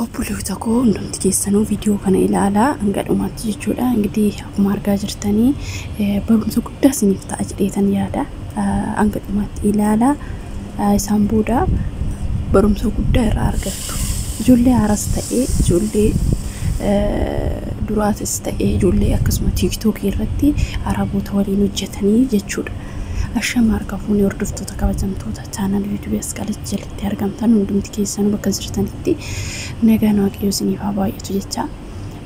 Obboloota koo hundumti keessanuu viidiyoo kana ilaalaa hanga dhumaatti jechuudha. Ingidihi akkuma argaa jirtanii barumsa guddaa isiniif ta'a jedheetan yaada. Hanga dhumaatti ilaalaa, isaan booda barumsa guddaa irraa argattu. Ijoollee haaras ta'ee, ijoollee duraatis ta'ee, ijoollee akkasuma TikTokii irratti araboota waliin hojjetanii jechuudha. Ashama harka fuunee hordoftoota kabajamtoota channel YouTubeii Asqalach jalatti argamtan hundumti keessanuu bakka jirtanitti nagaan Waaqayyoo isiniif haa baay'atu jecha.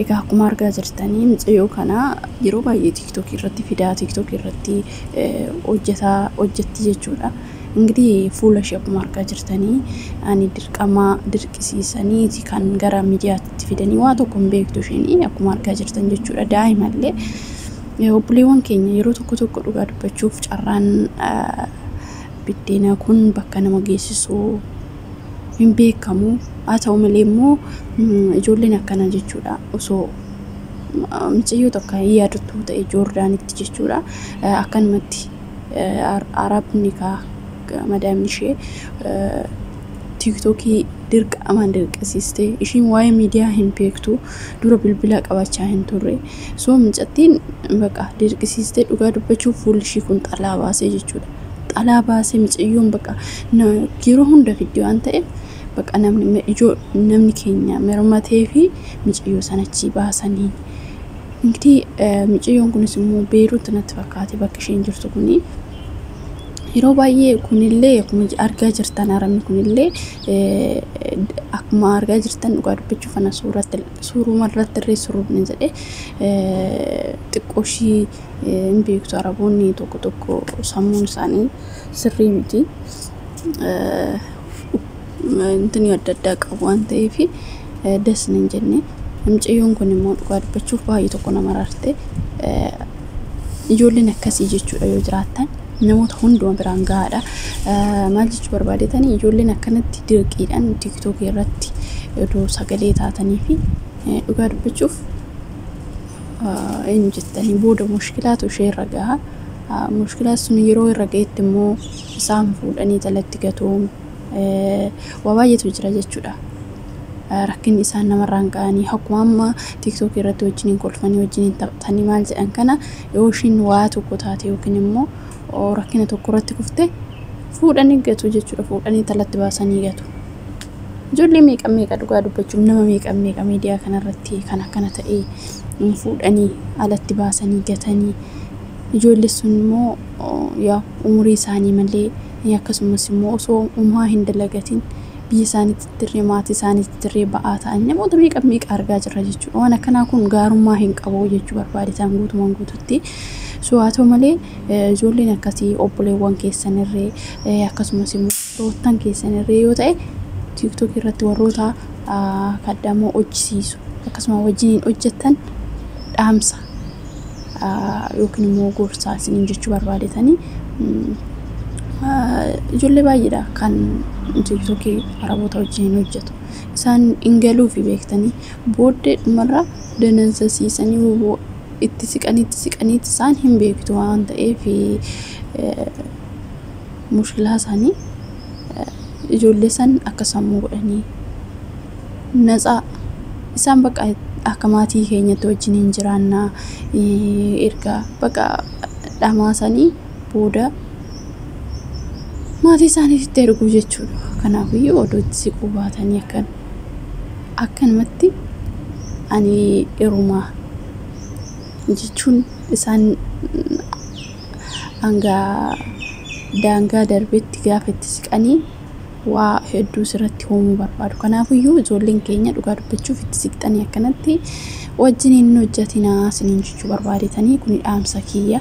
Egaa akkuma argaa jirtanii mucayyoo kana yeroo baay'ee TikTokii irratti fidaa, TikTokii irratti hojjetaa hojjetti jechuudha. Ingidihi fuula ishee akkuma argaa jirtanii ani dirqama dirqisiisaniiti kan gara miidiyaatti fidanii, waa tokko hin beektu isheen akkuma argaa jirtan jechuudha. Daa'imallee obboleewwan keenya yeroo tokko tokko dhugaa dubbachuuf carraan biddeenaa kun bakka nama geessisu hin beekamu. Haa ta'u malee immoo ijoolleen akkana jechuudha. Osoo mucayyoo tokko hin yaadattu ta'e Joordaanitti jechuudha. Akkanumatti arabni kaa madaamni ishee TikTokii dirqamaan dirqisiiste, ishiin waa'ee miidiyaa hin beektu, dura bilbila qabachaa hin turre. So mucattiin baqa dirqisiiste, dhugaa dubbachuuf fuulli ishii kun xalaa baasee jechuudha. Xalaa baasee mucayyoon baqa yeroo hunda fiddi waan ta'eef baqa namni ijoo namni keenya mirmatee fi mucayyoo sanachi baasanii. Ingidihi mucayyoon kunis immoo Beeruut natti fakkaate bakka isheen jirtu kuni. Yeroo baay'ee kunillee akkuma argaa jirtan arabni kunillee akkuma argaa jirtan, dhugaa dubbachuuf ana suuratti suuruma irratti illee surubni jedhe xiqqoo ishii hin beektu. Araboonni tokko tokko sammuun isaanii sirrii miti. Intini adda addaa qabu waan ta'eef das hin jenne. Mucayyoon kun immoo dhugaa dubbachuuf baay'ee tokko nama rarte. Ijoolleen akkasii jechuudha yoo jiraattan namoota hunduma biraan gahaadha. Maal jechuu barbaadetanii, ijoolleen akkanatti dirqiidhaan TikTokii irratti odoo sagalee taatanii fi dhugaa dubbachuuf eenyu jettanii booda mushkilaatu ishee irra gaha. Mushkilaa sun yeroo irra gahetti immoo isaan fuudhanii jalatti gatuun waa baay'eetu jira jechuudha. Rakkinni isaan namarraan ga'anii akkuma amma TikTokii irratti wajjiniin kolfanii wajjiniin taphatanii maal jedhan kana, yoo ishiin waa tokko taate yookiin immoo rakkina tokko irratti kufte fuudhanii gatu jechuudha. Fuudhanii talatti baasanii gatu. Ijoollee meeqa meeqa, dhugaa dubbachuuf nama meeqa meeqa miidiyaa kanarratti kan akkana ta'e fuudhanii alatti baasanii gatanii, ijoollee sun immoo yaa umurii isaanii malee akkasumas immoo osoo umaa hin dalagatin biyya isaaniitti tirree maatii isaaniitti tirree ba'aa ta'anii namoota meeqa meeqa argaa jirra jechuudha. Waan akkanaa kun gaarummaa hin qabu jechuu barbaadetan guutumaan guututti. So haa ta'u malee ijoolleen akkasii obboleewwan keessanirree akkasumas immoo firoottan keessanirree yoo ta'e TikTok irratti warroota kaddamoo hojjisiisu akkasuma wajjiniin hojjettan dhaamsa yookiin immoo gorsaa isiniin jechuu barbaadetanii, ijoollee baay'eedha kan TikTokii araboota wajjiniin hojjetu. Isaan hin galuufi beektanii booddee dhumarra danansasiisanii itti siqanii itti siqanii isaan hin beektu waan ta'eef mushkilaa isaanii ijoollee san akka sammuu godhanii natsaa isaan bakka akka maatii keenyatti wajjiniin jiraannaa erga bakka dhamaasanii booda maatii isaaniitti erguu jechuudha. Kanaafiyyuu odoo itti siquu baatanii akkan akkanumatti ani erumaa jechuun isaan hanga daangaa darbetti gaafa itti siqanii waa hedduu sirratti uumuu barbaadu. Kanaafiyyuu ijoolleen keenya dhugaa dubbachuuf itti siqxanii akkanatti wajjiniin hin hojjetinaa isiniin jechuu barbaadetanii, kuni dhaamsa kiyya.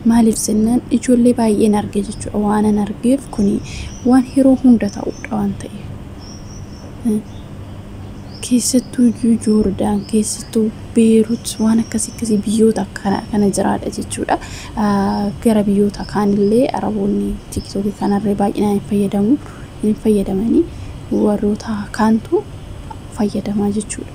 Maaliif jennaan ijoollee baay'een arge jechuudha. Waan an argeef kuni waan yeroo hunda ta'uudha waan ta'eef. Keessattuu iyyuu Joordaan, keessattuu Beerut, waan akkasii akkasii biyyoota akkana kana jiraadha jechuudha. Gara biyyoota kaanillee araboonni TikTokii kanarree baay'inaan hin fayyadamu, hin fayyadamanii, warroota kaantu fayyadamaa jechuudha.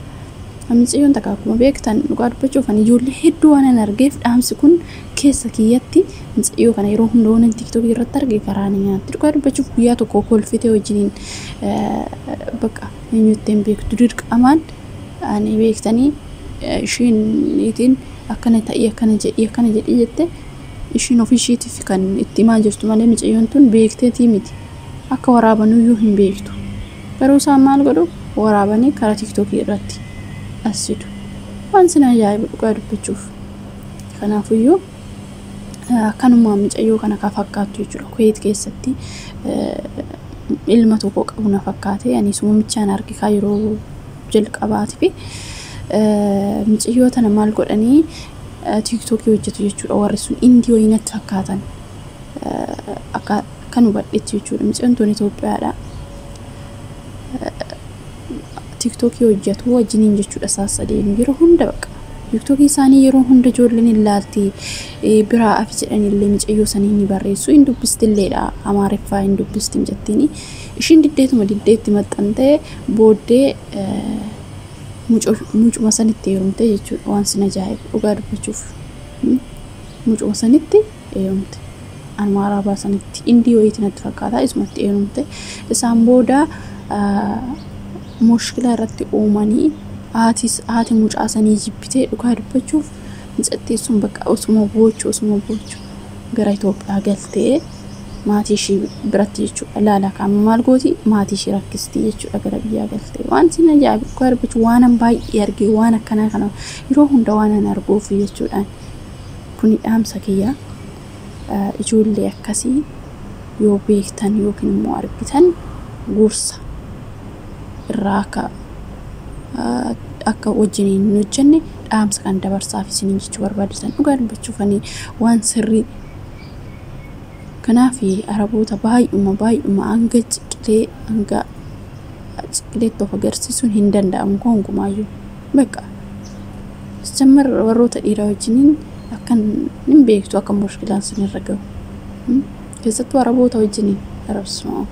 Mucayyoon takka akkuma beektan, dhugaa dubbachuuf ani ijoollee hedduu waan an argeef dhaamsi kun keessa kiyyatti mucayyoo kana yeroo hunda waan TikTokii irratti arge garaa ni nyaatti. Dhugaa dubbachuuf guyyaa tokko kolfitee wajjiniin bakka eenyutti hin beektu. Dirqamaan ani beektanii ishiin niitiin akkana ta'ii, akkana jedhii, akkana jedhii jette, ishiin ofii ishiitiif kan itti himaa jirtu malee mucayyoon tun beekteetii miti. Akka waraabanuyyuu hin beektu. Garuu isaan maal godhu? Waraabanii karaa TikTokii irratti as fidu. Waan sin ajaa'ibu dhugaa dubbachuuf. Kanaafuyyuu akkanumaan mucayyoo kana ka fakkaattu jechuudha. Kuweet keessatti ilma tokko qabu na fakkaate, ani sumamichaan arge kaa yeroo jalqabaati. Fi mucayyoo tana maal godhanii? TikTokii hojjetu jechuudha. Warri sun Indii wayii natti fakkaatan akka kan hubadhetti jechuudha. Mucayyoon tun Itoophiyaadha. TikTokii hojjetu wajjiniin jechuudha. Isaan sadeenu yeroo hunda baqa TikTokii isaanii yeroo hunda ijoolleen hin laalti, biraa afi jedhanillee mucayyoo sanii ni barreessu, hin dubbistilleedha, Amaariffaa hin dubbisti jettiini. Ishiin diddeetuma diddeetti maxxantee booddee mucuma sanitti heerumte jechuudha. Waan sin ajaa'ibu dhugaa dubbachuuf mucuma sanitti heerumte. Anuma Arabaa sanitti, Indii wayiiti natti fakkaata, isumatti heerumte. Isaan booda mushkila irratti uumanii, haati mucaa sanii jibbitee, dhugaa dubbachuuf mucattiin sun bakka osuma boochu gara Itoophiyaa galtee maatii ishii biratti jechuudha. Laala kan maal gooti? Maatii ishii rakkisti jechuudha gara biyyaa galtee. Waan sin ajaa'ibu dhugaa dubbachuuf waan baay'ee argee, waan akkanaa kana yeroo hunda waan an arguuf jechuudhaan. Kuni dhaamsa kiyya: ijoollee akkasii yoo beektan yookiin immoo argitan gorsa irraa akka wajjiniin hin hojjenne dhaamsa kan dabarsaaf isiniin jechuu barbaachisan. Dhugaa dubbachuuf ani waan sirrii kanaaf Araboota baay'uma baay'uma hanga ciqileetti of agarsiisuun hin danda'amu gonkumaayyuu. Bakka jammar warroota dhiiraa wajjiniin akkan hin beektu, akka mushkilaan sinirra gahu, keessattuu Araboota wajjiniin arabsuma.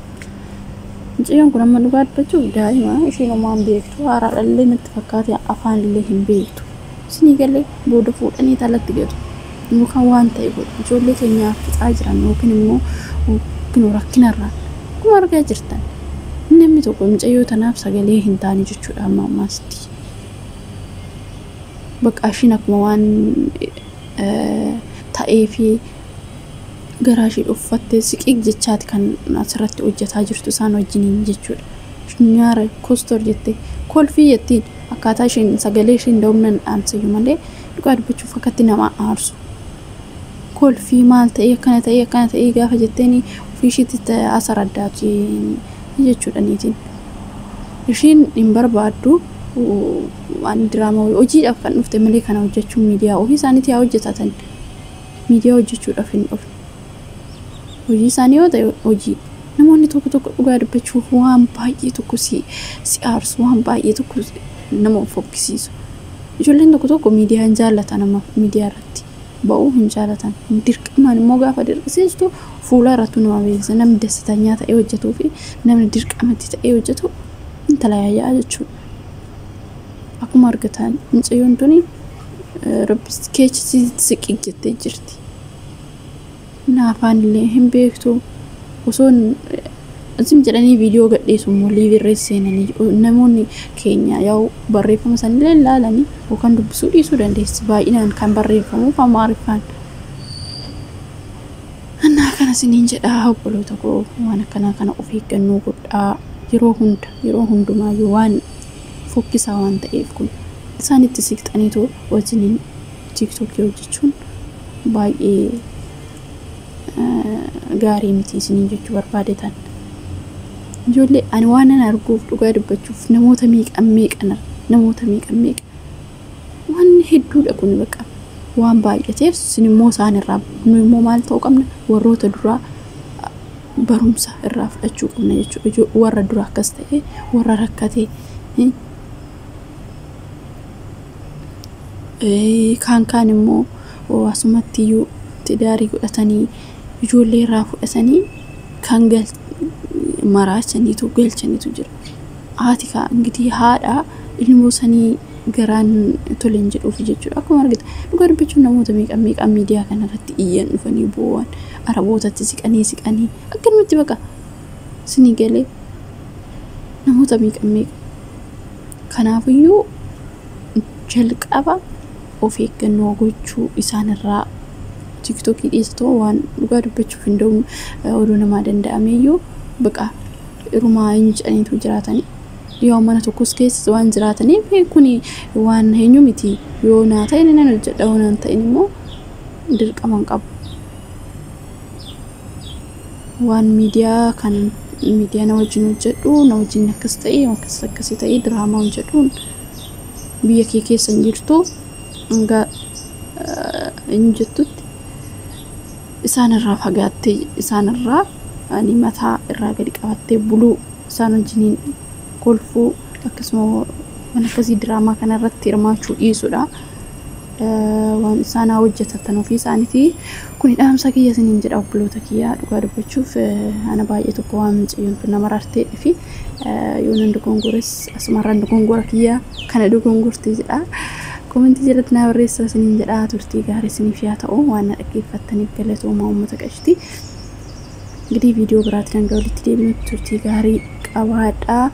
Mucayyoon kun amma dhugaa dubbachuuf daa'ima, isheen homaa hin beektu, haaraadhallee natti fakkaate, afaan illee hin beektu. Isinii galee? Booda fuudhanii talatti gatu yookaan waan ta'e godhu. Ijoollee keenyaaf fixaa jiran yookiin immoo yookiin rakkinarraan akkuma argaa jirtan namni tokko mucayyoo tanaaf sagalee hin taane jechuudha amma ammaasti. Bakka ishiin akkuma waan ta'ee fi garaa ishee uffattee siqiq jechaati kan asirratti hojjetaa jirtu isaan wajjiniin jechuudha. Nyaara kostor jettee kolfii jettiin, akkaataa isheen sagalee isheen da'umnan dhaamsayyuu malee dhugaa dubbachuuf akkatti nama aarsu. Kolfii maal ta'ee, akkana ta'ee, akkana ta'ee gaafa jetteen ofii isheetti asar addaati jechuudha niitiin. Ishiin hin barbaaddu waan diraamaa, hojiidhaaf kan dhufte malee kana hojjechuun miidiyaa ofii isaaniitii haa hojjetatan. Miidiyaa hojjechuudhaaf hin dhufne. Hojii isaanii yoo ta'e hojii namoonni tokko tokko dhugaa dubbachuuf waan baay'ee tokko si aarsu, waan baay'ee tokko nama fokkisiisu. Ijoolleen tokko tokko miidiyaa hin jaallatan, amma miidiyaa irratti ba'uu hin jaallatan. Dirqamaan immoo gaafa dirqisiistu fuula irrattuu nama beeksisa. Namni dassitanyaa ta'ee hojjetuu fi namni dirqamatti ta'ee hojjetu intala yaayyaa jechuudha. Akkuma argatan mucayyoon tuni rabbis keechi siqi jettee jirti. Naafaan illee hin beektu. Osoo asim jedhanii viidiyoo gadhiisu immoo live seenanii namoonni keenya yaa'u barreeffama sanillee ilaalanii yookaan dubbisuu dhiisuu dandeessi. Baay'inaan kan barreeffamuuf Amaariffaan. Annaa kana isiniin jedhaa, obboloota koo, waan akkanaa kana of eeggannoo godhaa yeroo hunda, yeroo hundumaayyuu waan fokkisaa waan ta'eef kun isaanitti siqxaniitoo wajjiniin TikTokii hojjechuun baay'ee gaarii miti isiniin jechuu barbaadetan. Ijoollee ani waan nan arguuf dhugaa dubbachuuf namoota meeqan meeqan, namoota meeqan meeqa, waan hedduudha kun baqa waan baay'ateef. Isin immoo isaan irraa, nu immoo maal ta'uu qabna? Warroota duraa barumsa irraa fudhachuu qabna jechuudha. Warra dura akkas ta'e, warra rakkate, kaan kaan immoo asumatti iyyuu tidaarii godhatanii ijoollee irraa fudhatanii kan maraachaniitu galchaniitu jira. Haati kaa ingitii haadha ilmoo sanii Garaan tole hin jedhuuf jechuudha. Akkuma argita dhugaa dubbachuun namoota meeqa meeqa miidiyaa kanarratti iyyan dhufanii boo'an arabootatti siqanii siqanii akkanumatti baqa sinii galee namoota meeqa meeqa. Kanaafiyyuu jalqaba of eeggannoo gochuu isaanirraa tiktokii dhiistoo waan dhugaa dubbachuuf hin da'u oduu namaa danda'ameyyuu baqa irumaa eenyu jedhaniitu jiraatanii. Yoo mana tokkos keessa waan jiraataniif kun waan eenyu miti yoo naa ta'e nan hojjedha yoo naan ta'in immoo dirqama hin qabu. Waan miidiyaa kan miidiyaa na wajjin hojjedhu na wajjin akkas ta'e akkas akkasii ta'e diraamaa hojjedhuun biyya kee keessa hin jirtu hanga hin jettutti isaanirraa fagaattee isaanirraa ani mataa irraa gadi qabattee buluu isaan wajjiniin kolfuu akkasuma waan akkasii diraamaa kanarratti hirmaachuu dhiisudha. Waan isaan haa hojjetatan ofii isaaniitii kuni dhaamsa kiyya isiniin jedha obboloota kiyyaa dhugaa dubbachuuf ana baay'ee tokko waan mucayyoon tun nama rartee fi yoo nan dogongores asumarraan dogongora kiyya kana dogongorte jedha. Koomentii jalatti naa barreessaa isiniin jedha turtii gaarii isiniif yaa ta'u waan na dhaggeeffattaniif galatoomaa uummata qashti. እንግዲህ viidiyoo biraatiin hanga walitti deebinutti turtii gaarii qabaadhaa.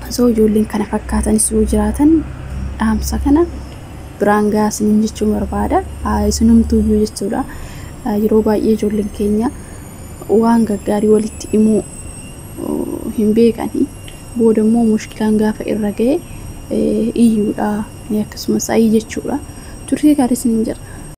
Osoo ijoolleen kana fakkaatanis yoo jiraatan dhaamsa kana biraan gahaa isiniin jechuun barbaada. Isinumtuyyuu jechuudha. Yeroo baay'ee ijoolleen keenya waan gaggaarii walitti himuu hin beekani. Booda immoo mushkilaan gaafa irra ga'e iyyuudha akkasumas ayii jechuudha. Turtii gaarii isiniin jedha.